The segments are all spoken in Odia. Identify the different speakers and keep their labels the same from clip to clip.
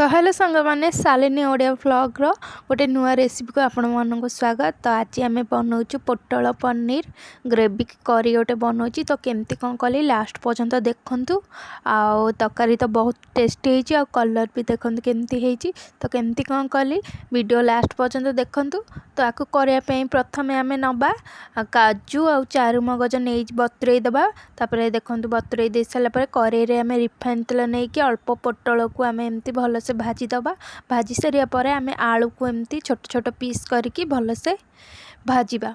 Speaker 1: ତ ହ୍ୟାଲୋ ସାଙ୍ଗମାନେ, ଶାଲିନୀ ଓଡ଼ିଆ ଭ୍ଲଗ୍ର ଗୋଟେ ନୂଆ ରେସିପିକୁ ଆପଣମାନଙ୍କୁ ସ୍ୱାଗତ। ତ ଆଜି ଆମେ ବନାଉଛୁ ପୋଟଳ ପନିର ଗ୍ରେଭି କରି ଗୋଟେ ବନାଉଛି। ତ କେମିତି କ'ଣ କଲି, ଲାଷ୍ଟ ପର୍ଯ୍ୟନ୍ତ ଦେଖନ୍ତୁ। ଆଉ ତରକାରୀ ତ ବହୁତ ଟେଷ୍ଟି ହେଇଛି, ଆଉ କଲର୍ ବି ଦେଖନ୍ତୁ କେମିତି ହେଇଛି। ତ କେମିତି କ'ଣ କଲି, ଭିଡ଼ିଓ ଲାଷ୍ଟ ପର୍ଯ୍ୟନ୍ତ ଦେଖନ୍ତୁ। ତ ଆକୁ କରିବା ପାଇଁ ପ୍ରଥମେ ଆମେ ନେବା କାଜୁ ଆଉ ଚାରୁମଗଜ ନେଇ ବତୁରେଇ ଦେବା। ତାପରେ ଦେଖନ୍ତୁ, ବତୁରେଇ ଦେଇ ସାରିଲା ପରେ କରେଇରେ ଆମେ ରିଫାଇନ୍ ତେଲ ନେଇକି ଅଳ୍ପ ପୋଟଳକୁ ଆମେ ଏମିତି ଭଲସେ ଭାଜିଦେବା। ଭାଜି ସାରିବା ପରେ ଆମେ ଆଳୁକୁ ଏମିତି ଛୋଟ ଛୋଟ ପିସ୍ କରିକି ଭଲସେ ଭାଜିବା।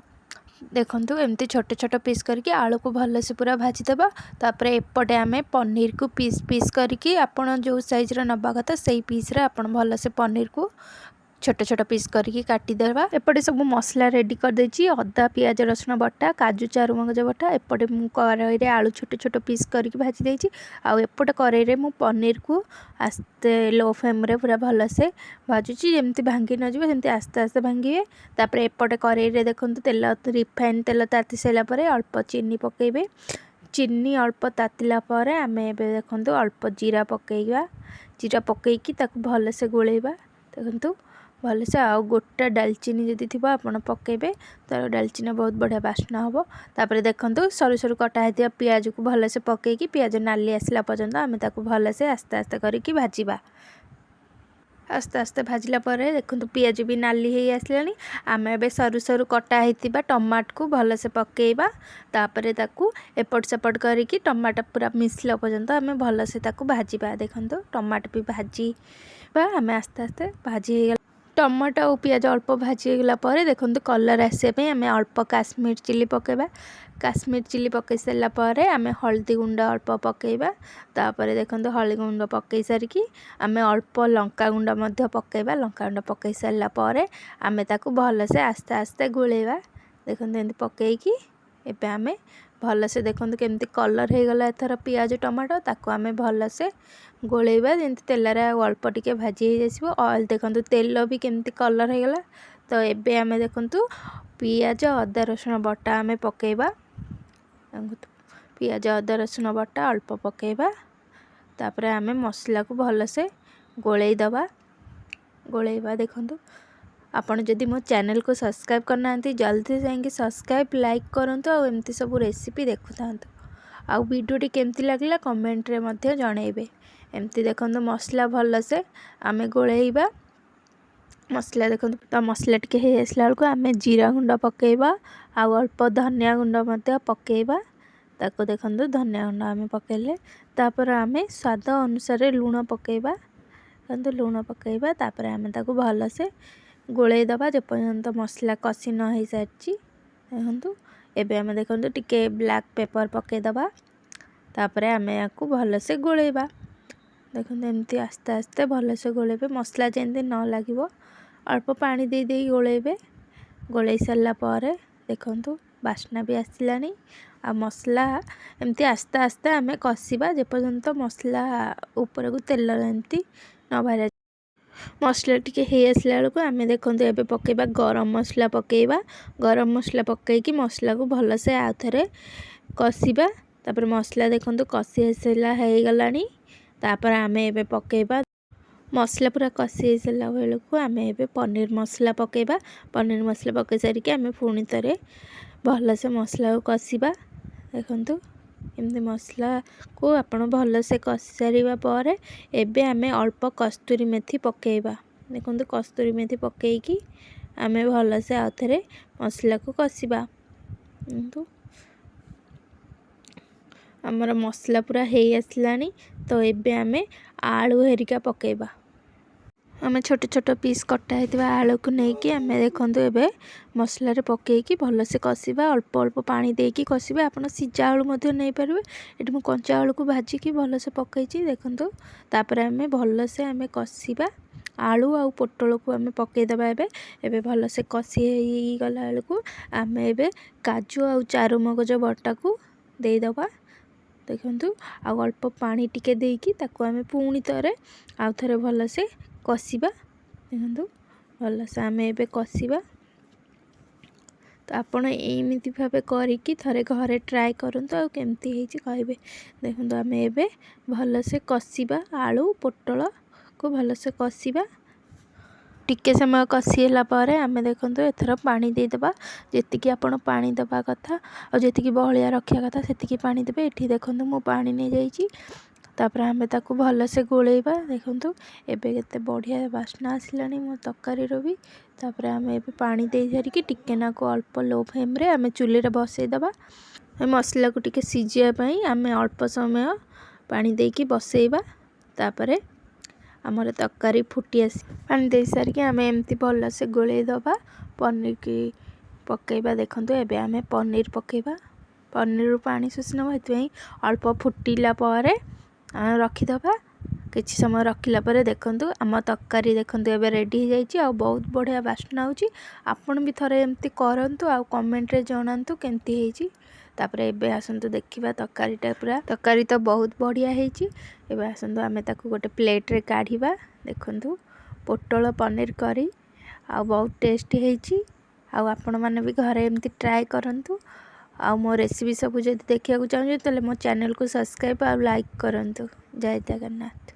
Speaker 1: ଦେଖନ୍ତୁ, ଏମିତି ଛୋଟ ଛୋଟ ପିସ୍ କରିକି ଆଳୁକୁ ଭଲସେ ପୁରା ଭାଜିଦେବା। ତାପରେ ଏପଟେ ଆମେ ପନିରକୁ ପିସ୍ ପିସ୍ କରିକି, ଆପଣ ଯେଉଁ ସାଇଜ୍ର ନେବା କଥା ସେଇ ପିସ୍ରେ ଆପଣ ଭଲସେ ପନିରକୁ ଛୋଟ ଛୋଟ ପିସ୍ କରିକି କାଟିଦେବା। ଏପଟେ ସବୁ ମସଲା ରେଡ଼ି କରିଦେଇଛି: ଅଦା, ପିଆଜ, ରସୁଣ ବଟା, କାଜୁ, ଚାରୁମଗଜ ବଟା। ଏପଟେ ମୁଁ କରେଇରେ ଆଳୁ ଛୋଟ ଛୋଟ ପିସ୍ କରିକି ଭାଜି ଦେଇଛି, ଆଉ ଏପଟେ କରେଇରେ ମୁଁ ପନିରକୁ ଆସ୍ତେ ଲୋ ଫ୍ଲେମ୍ରେ ପୁରା ଭଲସେ ଭାଜୁଛି। ଯେମିତି ଭାଙ୍ଗି ନଯିବ, ସେମିତି ଆସ୍ତେ ଆସ୍ତେ ଭାଙ୍ଗିବେ। ତାପରେ ଏପଟେ କରେଇରେ ଦେଖନ୍ତୁ, ତେଲ, ରିଫାଇନ୍ ତେଲ ତାତି ସାରିଲା ପରେ ଅଳ୍ପ ଚିନି ପକାଇବେ। ଚିନି ଅଳ୍ପ ତାତିଲା ପରେ ଆମେ ଏବେ ଦେଖନ୍ତୁ, ଅଳ୍ପ ଜିରା ପକାଇବା। ଜିରା ପକାଇକି ତାକୁ ଭଲସେ ଗୋଳେଇବା। ଦେଖନ୍ତୁ ଭଲସେ, ଆଉ ଗୋଟା ଡାଲଚିନି ଯଦି ଥିବ ଆପଣ ପକାଇବେ, ତ ଡାଲଚିନି ବହୁତ ବଢ଼ିଆ ବାସ୍ନା ହେବ। ତାପରେ ଦେଖନ୍ତୁ, ସରୁ ସରୁ କଟା ହେଇଥିବା ପିଆଜକୁ ଭଲସେ ପକାଇକି ପିଆଜ ନାଲି ଆସିଲା ପର୍ଯ୍ୟନ୍ତ ଆମେ ତାକୁ ଭଲସେ ଆସ୍ତେ ଆସ୍ତେ କରିକି ଭାଜିବା। ଆସ୍ତେ ଆସ୍ତେ ଭାଜିଲା ପରେ ଦେଖନ୍ତୁ, ପିଆଜ ବି ନାଲି ହେଇ ଆସିଲାଣି। ଆମେ ଏବେ ସରୁ ସରୁ କଟା ହେଇଥିବା ଟମାଟୋକୁ ଭଲସେ ପକାଇବା। ତାପରେ ତାକୁ ଏପଟ ସେପଟ କରିକି ଟମାଟୋ ପୁରା ମିଶିଲା ପର୍ଯ୍ୟନ୍ତ ଆମେ ଭଲସେ ତାକୁ ଭାଜିବା। ଦେଖନ୍ତୁ, ଟମାଟୋ ବି ଭାଜିବା ଆମେ ଆସ୍ତେ ଆସ୍ତେ। ଭାଜି ହେଇଗଲା ଟମାଟୋ ଆଉ ପିଆଜ ଅଳ୍ପ ଭାଜି ହେଇଗଲା ପରେ ଦେଖନ୍ତୁ, କଲର୍ ଆସିବା ପାଇଁ ଆମେ ଅଳ୍ପ କାଶ୍ମୀର ଚିଲି ପକାଇବା। କାଶ୍ମୀର ଚିଲି ପକାଇ ସାରିଲା ପରେ ଆମେ ହଳଦୀ ଗୁଣ୍ଡ ଅଳ୍ପ ପକାଇବା। ତାପରେ ଦେଖନ୍ତୁ, ହଳଦୀ ଗୁଣ୍ଡ ପକାଇ ସାରିକି ଆମେ ଅଳ୍ପ ଲଙ୍କା ଗୁଣ୍ଡ ମଧ୍ୟ ପକାଇବା। ଲଙ୍କା ଗୁଣ୍ଡ ପକାଇ ସାରିଲା ପରେ ଆମେ ତାକୁ ଭଲସେ ଆସ୍ତେ ଆସ୍ତେ ଗୋଳେଇବା। ଦେଖନ୍ତୁ, ଏମିତି ପକାଇକି ଏବେ ଆମେ ଭଲସେ, ଦେଖନ୍ତୁ କେମିତି କଲର୍ ହେଇଗଲା ଏଥର ପିଆଜ ଟମାଟୋ। ତାକୁ ଆମେ ଭଲସେ ଗୋଳେଇବା, ଯେମିତି ତେଲରେ ଆଉ ଅଳ୍ପ ଟିକେ ଭାଜି ହେଇଯାଇସିବ ଅଏଲ୍। ଦେଖନ୍ତୁ, ତେଲ ବି କେମିତି କଲର୍ ହେଇଗଲା। ତ ଏବେ ଆମେ ଦେଖନ୍ତୁ, ପିଆଜ ଅଦା ରସୁଣ ବଟା ଆମେ ପକାଇବା। ପିଆଜ ଅଦା ରସୁଣ ବଟା ଅଳ୍ପ ପକାଇବା। ତାପରେ ଆମେ ମସଲାକୁ ଭଲସେ ଗୋଳେଇ ଦେବା, ଗୋଳେଇବା। ଦେଖନ୍ତୁ, ଆପଣ ଯଦି ମୋ ଚ୍ୟାନେଲକୁ ସବସ୍କ୍ରାଇବ୍ କରିନାହାନ୍ତି, ଜଲ୍ଦି ଯାଇକି ସବସ୍କ୍ରାଇବ୍, ଲାଇକ୍ କରନ୍ତୁ ଆଉ ଏମିତି ସବୁ ରେସିପି ଦେଖୁଥାନ୍ତୁ। ଆଉ ଭିଡ଼ିଓଟି କେମିତି ଲାଗିଲା, କମେଣ୍ଟରେ ମଧ୍ୟ ଜଣାଇବେ। ଏମିତି ଦେଖନ୍ତୁ, ମସଲା ଭଲସେ ଆମେ ଗୋଳେଇବା। ମସଲା ଦେଖନ୍ତୁ, ତ ମସଲା ଟିକେ ହେଇ ଆସିଲା ବେଳକୁ ଆମେ ଜିରା ଗୁଣ୍ଡ ପକାଇବା ଆଉ ଅଳ୍ପ ଧନିଆ ଗୁଣ୍ଡ ମଧ୍ୟ ପକାଇବା। ତାକୁ ଦେଖନ୍ତୁ, ଧନିଆ ଗୁଣ୍ଡ ଆମେ ପକାଇଲେ। ତାପରେ ଆମେ ସ୍ୱାଦ ଅନୁସାରେ ଲୁଣ ପକାଇବା। ଦେଖନ୍ତୁ, ଲୁଣ ପକାଇବା। ତାପରେ ଆମେ ତାକୁ ଭଲସେ ଗୋଳେଇ ଦେବା, ଯେପର୍ଯ୍ୟନ୍ତ ମସଲା କଷି ନ ହେଇସାରିଛି। ଦେଖନ୍ତୁ, ଏବେ ଆମେ ଦେଖନ୍ତୁ, ଟିକେ ବ୍ଲାକ୍ ପେପର୍ ପକାଇଦେବା। ତାପରେ ଆମେ ୟାକୁ ଭଲସେ ଗୋଳେଇବା। ଦେଖନ୍ତୁ, ଏମିତି ଆସ୍ତେ ଆସ୍ତେ ଭଲସେ ଗୋଳେଇବେ, ମସଲା ଯେମିତି ନ ଲାଗିବ। ଅଳ୍ପ ପାଣି ଦେଇ ଦେଇ ଗୋଳେଇବେ। ଗୋଳେଇ ସାରିଲା ପରେ ଦେଖନ୍ତୁ, ବାସ୍ନା ବି ଆସିଲାଣି। ଆଉ ମସଲା ଏମିତି ଆସ୍ତେ ଆସ୍ତେ ଆମେ କଷିବା, ଯେପର୍ଯ୍ୟନ୍ତ ମସଲା ଉପରକୁ ତେଲ ଏମିତି ନ ବାହାରି। ମସଲା ଟିକେ ହେଇ ଆସିଲା ବେଳକୁ ଆମେ ଦେଖନ୍ତୁ, ଏବେ ପକାଇବା ଗରମ ମସଲା ପକାଇବା। ଗରମ ମସଲା ପକାଇକି ମସଲାକୁ ଭଲସେ ଆଉ ଥରେ କଷିବା। ତାପରେ ମସଲା ଦେଖନ୍ତୁ, କଷି ଆସିଲା, ହେଇଗଲାଣି। ତାପରେ ଆମେ ଏବେ ପକାଇବା, ମସଲା ପୁରା କଷି ହେଇସାରିଲା ବେଳକୁ ଆମେ ଏବେ ପନିର ମସଲା ପକାଇବା। ପନିର ମସଲା ପକାଇ ସାରିକି ଆମେ ପୁଣି ଥରେ ଭଲସେ ମସଲାକୁ କଷିବା। ଦେଖନ୍ତୁ, ଏମିତି ମସଲାକୁ ଆପଣ ଭଲସେ କଷି ସାରିବା ପରେ ଏବେ ଆମେ ଅଳ୍ପ କସ୍ତୁରୀ ମେଥି ପକାଇବା। ଦେଖନ୍ତୁ, କସ୍ତୁରୀ ମେଥି ପକାଇକି ଆମେ ଭଲସେ ଆଉ ଥରେ ମସଲାକୁ କଷିବା। ଦେଖନ୍ତୁ, ଆମର ମସଲା ପୁରା ହେଇ ଆସିଲାଣି। ତ ଏବେ ଆମେ ଆଳୁ ହେରିକା ପକାଇବା। ଆମେ ଛୋଟ ଛୋଟ ପିସ୍ କଟା ହେଇଥିବା ଆଳୁକୁ ନେଇକି ଆମେ ଦେଖନ୍ତୁ, ଏବେ ମସଲାରେ ପକାଇକି ଭଲସେ କଷିବା। ଅଳ୍ପ ଅଳ୍ପ ପାଣି ଦେଇକି କଷିବା। ଆପଣ ସିଝା ଆଳୁ ମଧ୍ୟ ନେଇପାରିବେ। ଏଠି ମୁଁ କଞ୍ଚା ଆଳୁକୁ ଭାଜିକି ଭଲସେ ପକାଇଛି। ଦେଖନ୍ତୁ, ତାପରେ ଆମେ ଭଲସେ ଆମେ କଷିବା। ଆଳୁ ଆଉ ପୋଟଳକୁ ଆମେ ପକାଇଦେବା ଏବେ। ଏବେ ଭଲସେ କଷି ହେଇଗଲା ବେଳକୁ ଆମେ ଏବେ କାଜୁ ଆଉ ଚାରୁମଗଜ ବଟାକୁ ଦେଇଦେବା। ଦେଖନ୍ତୁ, ଆଉ ଅଳ୍ପ ପାଣି ଟିକେ ଦେଇକି ତାକୁ ଆମେ ପୁଣି ଥରେ ଆଉ ଥରେ ଭଲସେ କଷିବା। ଦେଖନ୍ତୁ, ଭଲସେ ଆମେ ଏବେ କଷିବା। ତ ଆପଣ ଏମିତି ଭାବେ କରିକି ଥରେ ଘରେ ଟ୍ରାଏ କରନ୍ତୁ ଆଉ କେମିତି ହେଇଛି କହିବେ। ଦେଖନ୍ତୁ, ଆମେ ଏବେ ଭଲସେ କଷିବା ଆଳୁ ପୋଟଳ। ମସଲାକୁ ଭଲସେ କଷିବା। ଟିକେ ସମୟ କଷି ହେଲା ପରେ ଆମେ ଦେଖନ୍ତୁ ଏଥର ପାଣି ଦେଇଦେବା। ଯେତିକି ଆପଣ ପାଣି ଦେବା କଥା ଆଉ ଯେତିକି ବହଳିଆ ରଖିବା କଥା ସେତିକି ପାଣି ଦେବେ। ଏଠି ଦେଖନ୍ତୁ ମୁଁ ପାଣି ନେଇଯାଇଛି। ତାପରେ ଆମେ ତାକୁ ଭଲସେ ଗୋଳେଇବା। ଦେଖନ୍ତୁ ଏବେ କେତେ ବଢ଼ିଆ ବାସ୍ନା ଆସିଲାଣି ମୋ ତରକାରୀର ବି। ତାପରେ ଆମେ ଏବେ ପାଣି ଦେଇ ସାରିକି ଟିକେ ନାକୁ ଅଳ୍ପ ଲୋ ଫ୍ଲେମ୍ରେ ଆମେ ଚୁଲିରେ ବସେଇଦେବା। ମସଲାକୁ ଟିକେ ସିଝିବା ପାଇଁ ଆମେ ଅଳ୍ପ ସମୟ ପାଣି ଦେଇକି ବସେଇବା। ତାପରେ ଆମର ତରକାରୀ ଫୁଟି ଆସି ପାଣି ଦେଇ ସାରିକି ଆମେ ଏମିତି ଭଲସେ ଗୋଳେଇ ଦେବା। ପନିରକି ପକାଇବା। ଦେଖନ୍ତୁ ଏବେ ଆମେ ପନିର ପକାଇବା। ପନିରରୁ ପାଣି ଶୋଷି ନେବ, ସେଥିପାଇଁ ଅଳ୍ପ ଫୁଟିଲା ପରେ ଆମେ ରଖିଦେବା। କିଛି ସମୟ ରଖିଲା ପରେ ଦେଖନ୍ତୁ ଆମ ତରକାରୀ ଦେଖନ୍ତୁ ଏବେ ରେଡ଼ି ହେଇଯାଇଛି ଆଉ ବହୁତ ବଢ଼ିଆ ବାସ୍ନା ହେଉଛି। ଆପଣ ବି ଥରେ ଏମିତି କରନ୍ତୁ ଆଉ କମେଣ୍ଟରେ ଜଣାନ୍ତୁ କେମିତି ହେଇଛି। ତାପରେ ଏବେ ଆସନ୍ତୁ ଦେଖିବା ତରକାରୀଟା ପୁରା ତରକାରୀ ତ ବହୁତ ବଢ଼ିଆ ହେଇଛି। ଏବେ ଆସନ୍ତୁ ଆମେ ତାକୁ ଗୋଟେ ପ୍ଲେଟ୍ରେ କାଢ଼ିବା। ଦେଖନ୍ତୁ ପୋଟଳ ପନିର କରି ଆଉ ବହୁତ ଟେଷ୍ଟି ହେଇଛି। ଆଉ ଆପଣମାନେ ବି ଘରେ ଏମିତି ଟ୍ରାଏ କରନ୍ତୁ। ଆଉ ମୋ ରେସିପି ସବୁ ଯଦି ଦେଖିବାକୁ ଚାହୁଁଛନ୍ତି, ତାହେଲେ ମୋ ଚ୍ୟାନେଲକୁ ସବସ୍କ୍ରାଇବ୍ ଆଉ ଲାଇକ୍ କରନ୍ତୁ। ଜୟ ଜଗନ୍ନାଥ।